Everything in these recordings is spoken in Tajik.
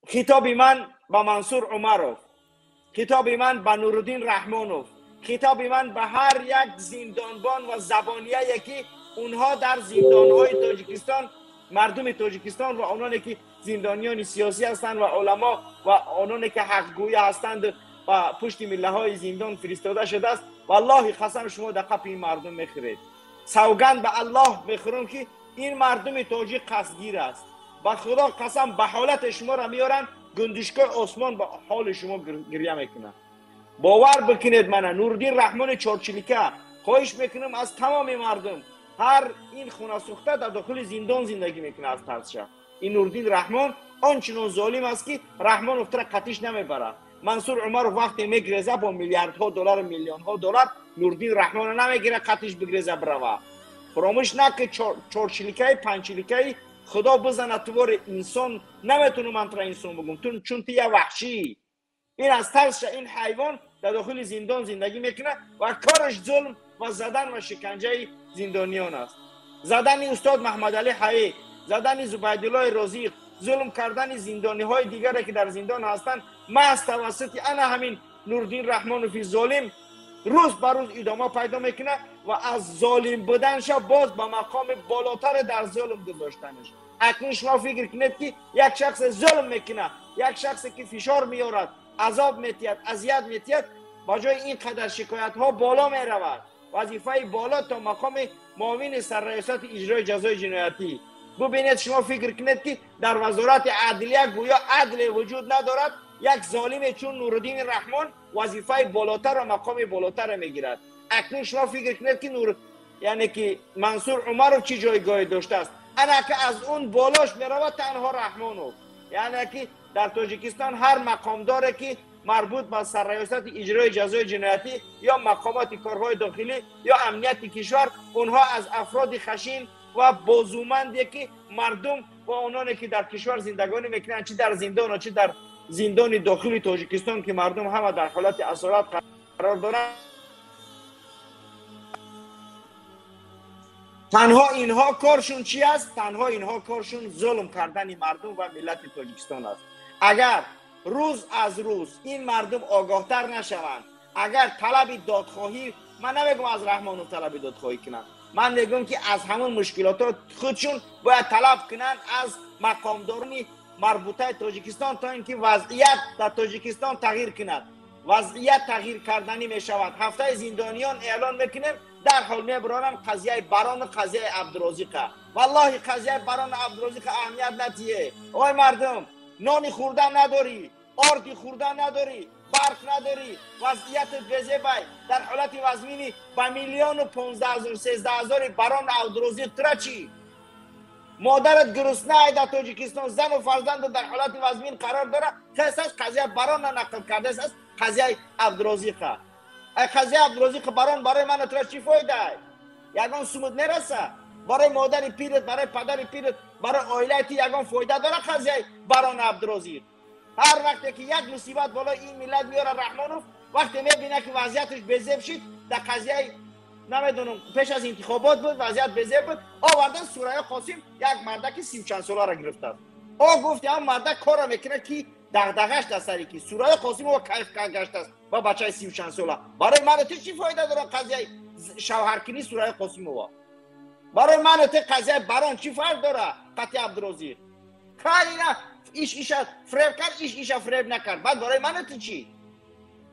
Хитоби ман ба Мансур Умаров, хитоби ман ба Нуруддин Раҳмонов, хитоби ман ба ҳар як зиндонбон ва забонияе ки онҳо дар зиндонҳои Тоҷикистон, мардуми Тоҷикистон ва ононе ки зиндониёни сиёсӣ ҳастанд ва уламо ва ононе ки ҳақгӯя ҳастанд ва пушти миллаҳои зиндон фиристода шудааст, валлоҳи қасам шумо дар қапи ин мардум мехӯред. Савганд ба Аллоҳ мехӯрам ки ин мардуми тоҷик қасдгир аст. Ба Худо қасам ба ҳолати шуморо меоранд, гундишкои осмон ба ҳоли шумо гиря мекунад. Бовар бикунед мана Нуриддин Раҳмони чорчилика, хоҳиш мекунам аз тамоми мардум, ҳар ин хунасӯхта дар дохили зиндон зиндагӣ мекунад аз тарсша. Ин Нуриддин Раҳмон он чунон золим аст ки Раҳмонов тура қатиш намебарад. Мансур Умаров вақте мегиреза бо миллиардҳо доллару миллионҳо доллар, Нуриддин Раҳмонро намегира қатиш бигреза бирава. Фаромӯш накун, чорчиликаи панҷчиликаи Худо бизанад тувори инсон, наметунам ман тура инсон бигӯм, чун ту як ваҳшӣ. Ин аз тарсша ин ҳайвон дар дохили зиндон зиндагӣ мекунад ва кораш зулм ва задан ва шиканҷаи зиндониён аст. Задани устод Маҳмадалӣ Ҳаид, задани Зубайдуллои Розиқ, зулм кардани зиндониҳои дигаре ки дар зиндон ҳастанд, маҳз тавассути ана ҳамин Нуриддин Раҳмонови золим рӯз ба рӯз идома пайдо мекунад ва аз золим буданша боз ба мақоми болотаре дар зулм гузоштанаш. Акнун шумо фикр кунед ки як шахсе зулм мекунад, як шахсе ки фишор меорад, азоб метиҳад, азият метиҳад, ба ҷои ин қадар шикоятҳо боло меравад. Вазифаи боло то мақоми муовини сарраёсати иҷрои ҷазои ҷиноятӣ. Бубинед, шумо фикр кунед ки дар вазорати адлия гӯё адле вуҷуд надорад, як золиме чун Нуриддини Раҳмон вазифаи болотар ва мақоми болотарро мегирад. Акнун шумо фикр кунед ки нур, яъне ки Мансур Умаров чӣ ҷойгоҳе доштааст. Ана ки аз он болош меравад танҳо Раҳмонов. Яъне ки дар Тоҷикистон ҳар мақомдоре ки марбут ба сарраёсати иҷрои ҷазои ҷиноятӣ ё мақомоти корҳои дохилӣ ё амнияти кишвар, онҳо аз афроди хашин ва бозуманде ки мардум ва ононе ки дар кишвар зиндагонӣ мекунанд, чӣ дар зиндон ва чӣ дар зиндони дохили Тоҷикистон ки мардум ҳама дар ҳолати асорат қарор доранд, танҳо инҳо коршун чӣ аст? Танҳо инҳо коршун зулм кардани мардум ва миллати Тоҷикистон аст. Агар рӯз аз рӯз ин мардум огоҳтар нашаванд, агар талаби додхоҳӣ, ман намегӯм аз Раҳмонов талаби додхоҳӣ кунанд, ман мегӯм ки аз ҳамон мушкилотҳо худшун бояд талаб кунанд аз мақомдорони марбутаи Тоҷикистон то ин ки вазъият дар Тоҷикистон тағйир кунад. Вазъият тағйир карданӣ мешавад. Ҳафтаи зиндониён эълон мекунем, дарҳол мебарорам қазияи Барону қазияи Абдурозиқа. Валлоҳи қазияи Барону Абдурозиқа аҳамият натие. Ой мардум, нони хӯрдан надорӣ, орди хӯрдан надорӣ, барқ надорӣ, вазъиятат безебай, дар ҳолати вазминӣ ба миллиону 15 000, 13 000 Барону Абдурозиқ тура чӣ? Модарат гурусна дар Тоҷикистон, зану фарзандат дар ҳолати вазмин қарор дорад, хес аст қазия Барона нақл кардааст аст қазияи Абдурозиқа. Ай қазияи Абдурозиқа Барон барои ман тура чӣ фоида? Ягон сумут мераса? Барои модари пират, барои падари пират, барои оилаи ту ягон фоида дорад қазияи Барону Абдурозиқ? Ҳар вақте ки як мусибат болои ин миллат меорад Раҳмонов, вақте мебинад ки вазъияташ безеб шид, дар қазияи намедонам пеш аз интихобот буд, вазъият безеб буд, овардан Сурайё Қосим як мардаки сию чанд соларо гирифтааст. О гуфти ҳам мардак корро мекунад ки дағдағаш дар сари ки Сурайё Қосимова кайф гаштааст ба бачаи сию чанд сола. Барои ману ту чӣ фоида дорад қазияи шавҳаркунӣ Сурайё Қосимова? Барои ману ту қазияи Барон чӣ фарқ дорад қатъи Абдурозиқ? Кай ина иш иша фреб кард, иш иша фреб накард, баъд барои ману ту чӣ?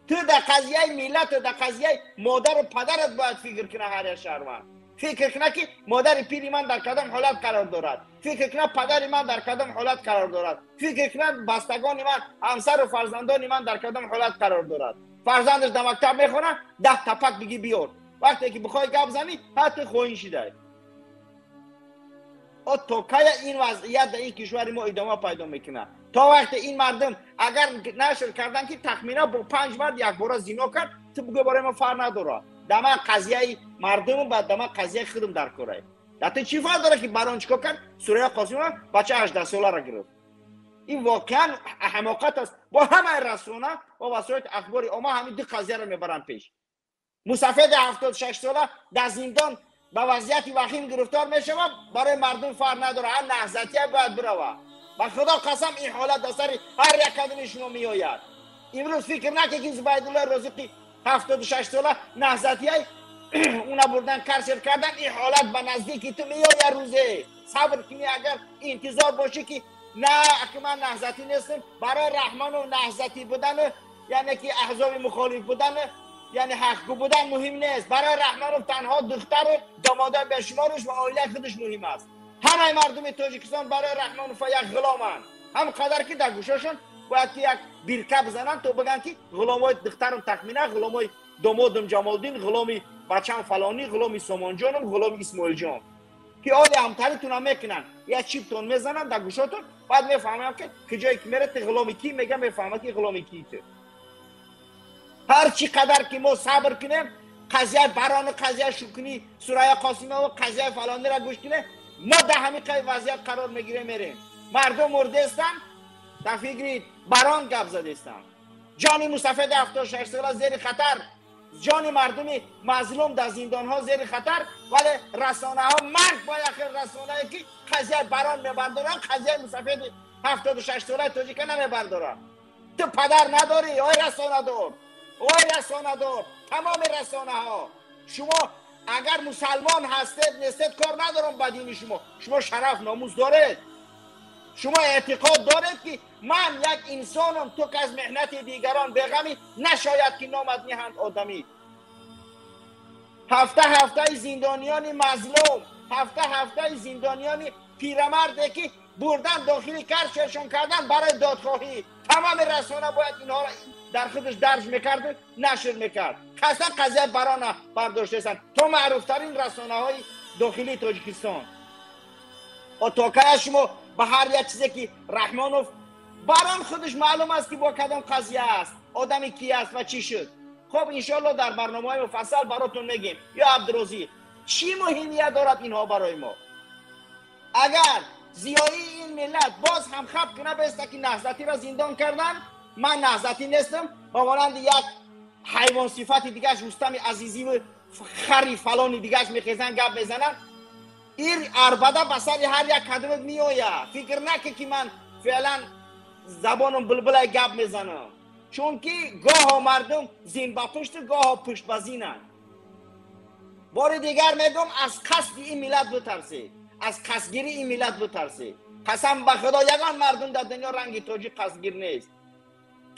Ту дар қазияи миллату дар қазияи модару падарат бояд фикр кунад. Ҳар як шаҳрванд фикр кунад ки модари пири ман дар кадом ҳолат қарор дорад, фикр кунад падари ман дар кадом ҳолат қарор дорад, фикр кунад бастагони ман, ҳамсару фарзандони ман дар кадом ҳолат қарор дорад. Фарзандаш дар мактаб мехонад, 10 тапак бигӣ биёр, вақте ки бихоҳӣ гап занӣ, ҳатто хоин шидай. О то кая ин вазъият дар ин кишвари мо идома пайдо мекунад? То вақте ин мардум агар нашр кардан ки тахмина бо панҷ мард якбора зино кард, ту бугӯ барои ман фарқ надорад, дар ман қазияи мардуму ба дар ман қазияи худам дар корай. Дар ту чӣ фарқ дорад ки Барон чӣ кор кард, Сурайё Қосимова бача 18 соларо гирифт? Ин воқеан ҳамоқат аст. Бо ҳамаи расона ва васоити ахбори омма ҳамин ду қазияро мебаранд пеш. Мусафеди 76 сола дар зиндон ба вазъияти вахим гирифтор мешавад, барои мардум фарқ надорад, ҳар наҳзатия бояд бирава. Ба Худо қасам, ин ҳолат дар сари ҳар як кадоми шумо меояд. Имрӯз фикр накунед, ки Зубайдуллои Розиқи 76 сола наҳзатияй, уна бурдан, карцер кардан. Ин ҳолат ба наздики ту меояд рӯзе. Сабр кунӣ. Агар интизор бошӣ, ки на, аки ман наҳзатӣ нестам, барои Раҳмону наҳзатӣ будану, яъне ки аҳзоби мухолиф будану, яъне ҳақгӯ будан муҳим нест. Барои Раҳмонов танҳо духтару домодаи бешумораш ва оилаи худаш муҳим аст. Ҳамаи мардуми Тоҷикистон барои Раҳмонов як ғуломанд, ҳам қадар ки дар гӯшашон бояд ки як бирка бизананд, то бигӯянд, ки ғуломои духтарам Тахмина, ғуломои домодам Ҷамолдин, ғуломи бачам фалонӣ, ғуломи Сомонҷоном, ғуломи Исмоилҷон, ки оли ҳамтаритона мекунанд, як чиптон мезананд дар гӯшотон. Баъд мефаҳмам, ки куҷое ки мерад, ғуломи кӣ мега, мефаҳмад, ки ғуломи кӣ ту. Ҳар чӣ қадар ки мо сабр кунем, қазияи Барону, қазияи Шукунӣ, Сурая Қосимову, қазияи фалониро гӯш кунем, мо дар ҳамин вазъият қарор мегирем, мерем. Мардум мурдестанд, дар фикри Барон гап задестанд. Ҷони мусафеди 76 сола зери хатар, ҷони мардуми мазлум дар зиндонҳо зери хатар, вале расонаҳо, марг бо як расонае, ки қазияи Барон мебардоранд, қазияи мусафеди 76 солаи тоҷика намебардоранд. Ту падар надорӣ, ой расонадор, ой расонадор? Тамоми расонаҳо, шумо агар мусалмон ҳастед, нестед, кор надорам ба дини шумо, шумо шараф, номус доред? Шумо эътиқод доред, ки ман як инсонам, ту ки аз меҳнати дигарон беғамӣ, нашояд ки номат ниҳанд одамӣ? Ҳафта ҳафтаи зиндониёни мазлум, ҳафта ҳафтаи зиндониёни пирамарде, ки бурдан, дохили карцершон кардан барои додхоҳӣ. Тамоми расона бояд инҳоро дар худаш дарҷ мекарду нашр мекард. Хаса қазия Барона бардоштаистанд, то маъруфтарин расонаҳои дохилии Тоҷикистон. То кая шумо ба ҳар як чизе, ки Раҳмонов, Барон, худаш маълум аст, ки бо кадом қазия аст, одами ки аст ва чӣ шуд. Хуб, иншоалло, дар барномаҳои муфассал баротон мегем. Ё Абдурозиқ, чӣ муҳимият дорад инҳо барои мо? Агар зиёии ин миллат боз ҳам хаб куна беста, ки наҳзатиро зиндон кардан, ман наҳзатӣ нестам, ба монанди як ҳайвонсифати дигааш, Рустами Азизиву хари фалони дигааш, мехезанд, гап мезананд. Ир арбада ба сари ҳар як кадомат меояд. Фикр накӣ, ки ман феълан забоном булбулай гап мезанам, чунки гоҳо мардум зин ба пушту, гоҳо пушт ба зинанд. Бори дигар мегӯм, аз қасди ин миллат битарсед, аз қасдгирии ин миллат битарсед. Қасам ба Худо, ягон мардум дар дунё ранги тоҷик қасдгир нест.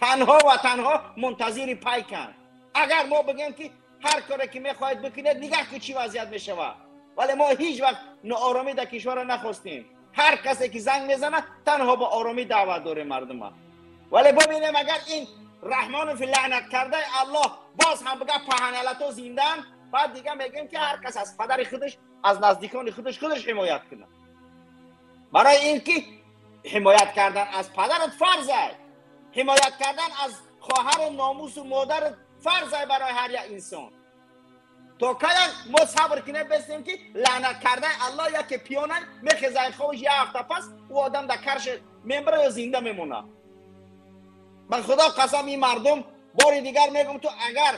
Танҳо ва танҳо мунтазири пайканд. Агар мо бигӯем, ки ҳар коре ки мехоҳед бикунед, нигаҳ ку, чӣ вазъият мешавад. Вале мо ҳеҷ вақт ноороми дар кишварро нахостем. Ҳар касе ки занг мезанад, танҳо ба оромӣ даъват дорем мардума. Вале бибинем, агар ин Раҳмонови лаънат кардаи Аллоҳ боз ҳам бига, паҳаналато зиндаанд, баъд дига мегӯем, ки ҳар кас аз падари худаш, аз наздикони худаш худаш ҳимоят кунад. Барои ин ки ҳимоят кардан аз падарат фарзай, ҳимоят кардан аз хоҳару номусу модарат фарзай барои ҳар як инсон. То кая мо сабр кунем, бестем, ки лаънат кардаи Аллоҳ яке пиёнай мехезай ховиш, як ҳафта пас ӯ одам дар карше мембара ё зинда мемонад? Ба Худо қасам, ин мардум, бори дигар мегӯм, ту агар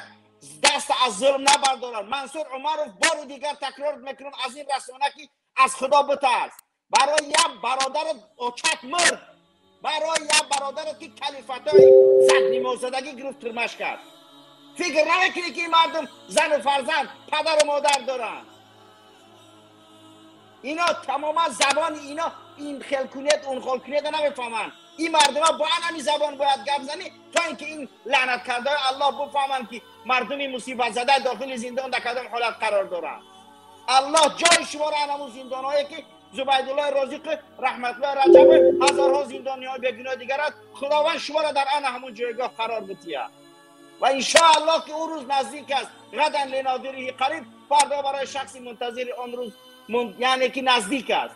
даст аз зулм набардорад, Мансур Умаров, бори дигар такрор мекунам аз ин расона, ки аз Худо битарс. Барои як бародарат очат мурд, барои як бародарат, ки калифатои зад, нимозадагӣ гирифт, турмаш кард. Фикр намекунӣ, ки ин мардум зану фарзанд, падару модар доранд? Ино тамоман забони ино ин хел кунед, он хел кунеда намефаҳманд. Ин мардума бо ҳамин забон бояд гап занӣ, то ин ки ин лаънат кардаи Аллоҳ бифаҳманд, ки мардуми мусибатзада дохили зиндон дар кадом ҳолат қарор доранд. Аллоҳ ҷои шуморо ҳамун зиндонҳое, ки Зубайдуллои Розиқи, Раҳматуллои Раҷаби, ҳазорҳо зиндониҳои бегуноҳи дигар аст, Худованд шуморо дар ана ҳамун ҷойгоҳ қарор бидиҳад. Ва иншоаллоҳ, ки ӯ рӯз наздик аст. غدا لناظره قریب. فردا برای شخصی منتظر آن روز یعنی که نزدیک است.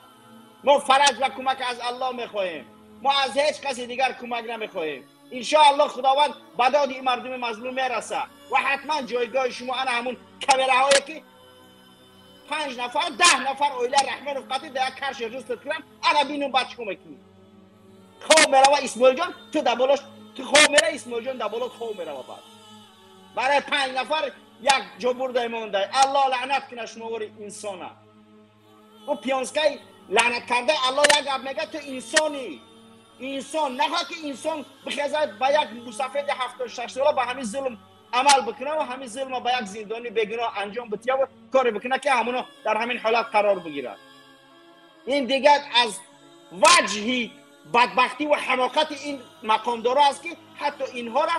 ما فرج و کمک از الله میخواهیم، ما از هیچ کسی دیگر کمک نمیخواهیم. انشاءالله خداوند به داد این مردم مظلوم میرسه و حتما جایگاه شما انا همون کامراهایی که پنج نفر، 10 نفر оила Раҳмонов қати дар як карши руст кунам, ана бинум, баъд чикор мекунӣ. Хоб мерава Исмоилҷон, ту дар болош ту хоб мера, Исмоилҷон дар болот хоб мерава. Баъд барои панҷ нафар як ҷо бурдай мондай. Аллоҳ лаънат кунад шумовори инсона. Ӯ пионскай лаънат карда Аллоҳ як гап мега: ту инсонӣ. Инсон нахоҳад ки инсон бихезад ба як мусафеди 76 сола ба ҳамин зулм амал бикунад ва ҳамин зулма ба як зиндони бегуноҳ анҷом бития ва коре бикунад ки ҳамоно дар ҳамин ҳолат қарор бигирад. Ин дигар аз ваҷҳи бадбахтӣ ва ҳамоқати ин мақомдоро аст ки ҳатто инҳоро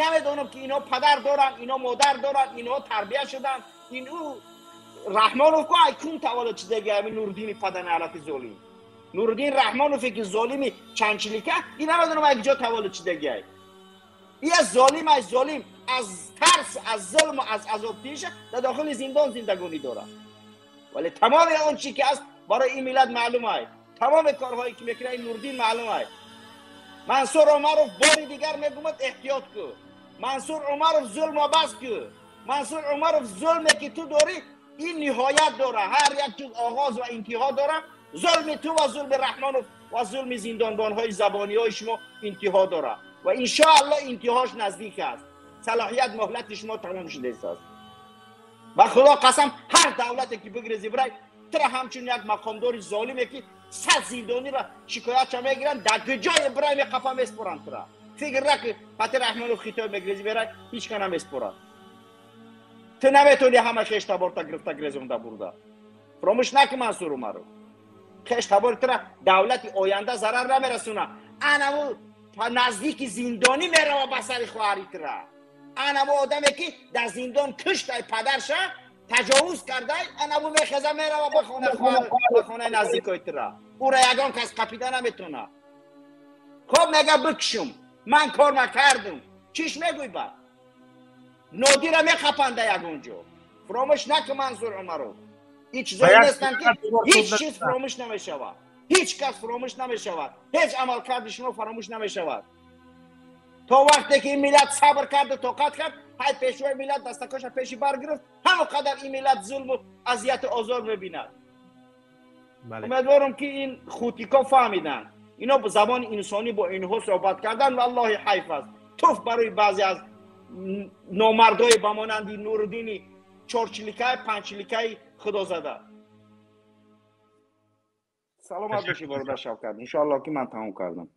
намедонам ки инҳо падар доранд, инҳо модар доранд, инҳо тарбия шуданд. Ин ӯ Раҳмонов ку ай кун таваллуд шудаги ҳамин Нуриддини паданалати золим. Нуриддин Раҳмонове ки золими чанчилика, ин намедонам ай куҷо таваллуд шудаги ай. Ин аз золим, ай золим аз тарс, аз зулм, аз азобдиҳиша дар дохили зиндон зиндагонӣ дорад. Вале тамоми он чи ки аст барои ин миллат маълум ай. Тамоми корҳое ки мекунад ин Нуриддин маълум ай. Мансур Умаров бори дигар мегӯяд эҳтиёт кун. Мансур Умаров зулмро бас кун. Мансур Умаров зулме ки ту дорӣ ин ниҳоят дорад. Ҳар як чиз оғоз ва интиҳо дорад. Зулми ту ва зулми Раҳмонов ва зулми зиндонбонҳои забониҳои шумо интиҳо дорад ва иншоаллоҳ интиҳош наздик аст. Салоҳият муҳлати шумо тамом шудааст. Ба Худо қасам ҳар давлате ки бигрези бирай тура ҳамчун як мақомдори золиме ки 100 зиндониро шикоятша мегиранд, дар куҷое бирай меқафа меспоранд тура. Фикр накун Фатиҳ Раҳмонов хитой мегрези бирай ҳеч ка намеспорад. Ту наметавонӣ ҳама хештаборта гирифта грезонда бурда. Фаромӯш накун Мансур Умаров. Хештабори тура давлати оянда зарар намерасонад. Анаву наздики зиндонӣ мерава ба сари хоҳари тура. Анаву одаме ки дар зиндон куштай падарша таҷовуз кардай, анаву мехеза мерава ба хонаи хоҳар, ба хонаи наздикои тура. Ӯра ягон кас қапида наметавонад. Хоб мега бикушум, ман кор накардум. Чиш мегӯй бад? Нодира мехапанда ягон ҷо. Фаромӯш накун Мансур Умаров. Ин чизое нестанд ки ҳеҷ чиз фаромӯш намешавад. Ҳеҷ кас фаромӯш намешавад. Ҳеҷ амалкарди шумо фаромӯш намешавад. То вақте ки ин миллат сабр карду тоқат кард, ҳай пешвои миллат дастакоша пеши бар гирифт, ҳамон қадар ин миллат зулму азияту озор мебинад. Умедворам ки ин хутико фаҳмиданд. Ино бо забони инсонӣ бо инҳо суҳбат кардан валлоҳи ҳайф аст. Туф барои баъзе аз номардое ба монанди Нуриддини чорчиликаи панҷчиликаи худозада. Саломат бошӣ бародар Шавкат. Иншоаллоҳ ки ман тамом кардам.